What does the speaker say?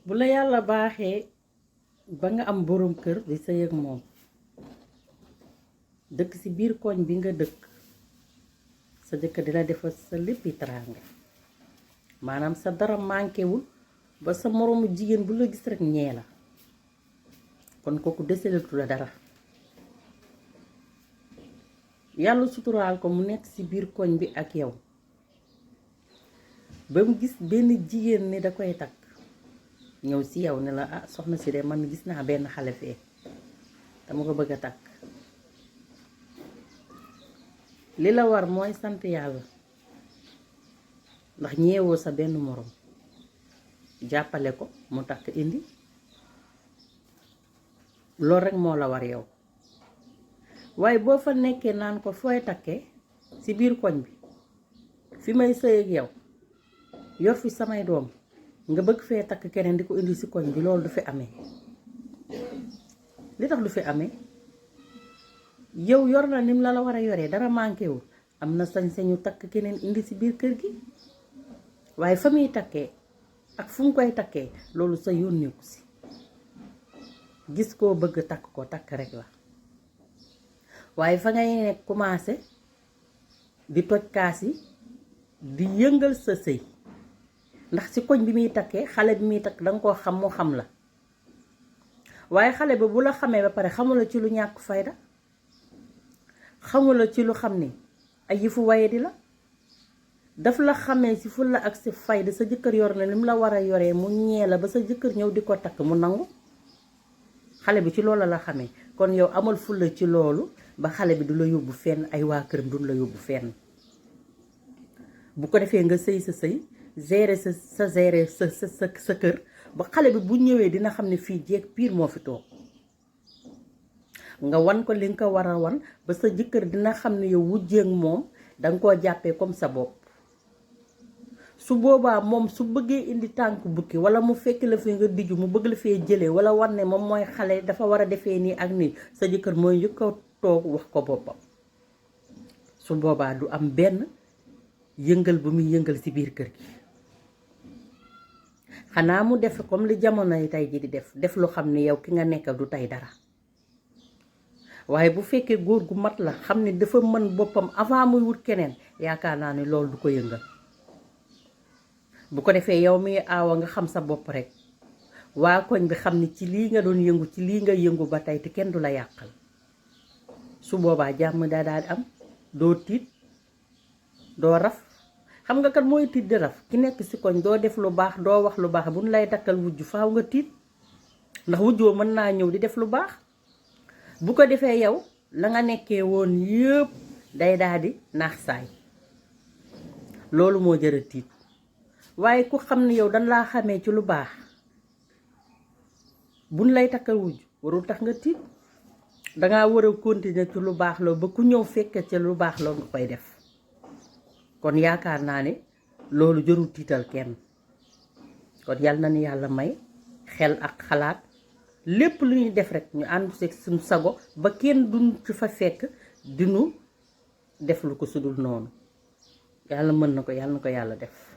bu la yàlla baaxee ba nga am borom kër di sëy ak moom dëkk ci biir koñ bi nga dëkk sa jëkkër di la defal sa léppi teraanga maanaam sa dara mànkewul ba sa moroomu jigéen bu la gis rekk ñee la kon kooku deselatu la dara yàlla suturaal ko mu nekk ci biir koñ bi ak yow ba mu gis benn jigéen ni da koy takk ñëw ci yow ne la ah soxna si de man gis naa benn xale fee dama ko bëgg a takk li la war mooy sant yàlla ndax ñeewoo sa benn moroom jàppale ko mu takk indi loolu rekk moo la war yow waaye boo fa nekkee naan ko fooy takkee ci biir koñ bi fi may sëy ak yow yor fi samay doom nga bëgg fee takk keneen di ko indi ci koñ bi loolu du fi amee li tax du fi amee yow yor na nim la war a yoree dara mànkewul am na sañ-sañu takk keneen indi ci biir kër gi waaye fa muy takkee ak fu mu koy takkee loolu sa yónneeku ci gis koo bëgg takk ko takk rekk la waaye fa ngay nekk commencé di toj kaas yi di yëngal sa sëy ndax ci koñ bi muy takkee xale bi muy takk danga koo xam mu xam la waaye xale ba bu la xamee ba pare xamula ci lu ñàkk fayda xamula ci lu xam ni ay yëfu waye di la daf la xamee ci fulla ak ci fayda sa jëkkër yor na lim la war a yoree mu ñee la ba sa jëkkër ñëw di ko takk mu nangu xale bi ci loolu la xamee kon yow amal fulla ci loolu ba xale bi du la yóbbu fenn ay waa këram duñ la yóbbu fenn bu ko defee nga sëy sa sëy gérer sa kër ba xale bi bu ñëwee dina xam ne fii jeeg piir moo fi toog nga wan ko li nga ko war a wan ba sa jëkkër dina xam ne yow wujjeek moom danga koo jàppee comme sa bopp su boobaa moom su bëggee indi tànk bukki wala mu fekk la fi nga diju mu bëgg la fee jëlee wala war ne moom mooy xale dafa war a defee nii ak nii sa jëkkër mooy njëkk a toog wax ko boppam su boobaa du am benn yëngal bu muy yëngal ci biir kër gi xanaa mu def comme li jamono yi tey ji di def lu xam ne yow ki nga nekk du tey dara waaye bu fekkee góor gu mat la xam ne dafa mën boppam avant muy wut keneen yaakaar naa ne loolu du ko yëngal bu ko defee yow mi aawa nga xam sa bopp rekk waa koñ bi xam ni ci lii nga doon yëngu ci lii nga yëngu ba tey te kenn du la yàqal su boobaa jàmm daa daal di am doo tiit doo raf xam nga kat mooy tiit di raf ki nekk ci koñ doo def lu baax doo wax lu baax bu ñu lay takkal wujj faaw nga tiit ndax wujjoo mën naa ñëw di def lu baax bu ko defee yow la nga nekkee woon yëpp day daal di naax saay loolu moo jëra tiit waaye ku xam ne yow dañ laa xamee ci lu baax buñ lay takkal wujj warul tax nga tiit dangaa war a continuer ci lu baax loo ba ku ñëw fekk ci lu baax loo nga koy def kon yaakaar naa ne loolu jarul tiital kenn kon yal na ni yàlla may xel ak xalaat lépp lu ñuy def rek ñu ànd ci suñu sago ba kenn duñ ci fa fekk dinu def lu ko sudul noonu yàlla mën na ko yàlla na ko yàlla def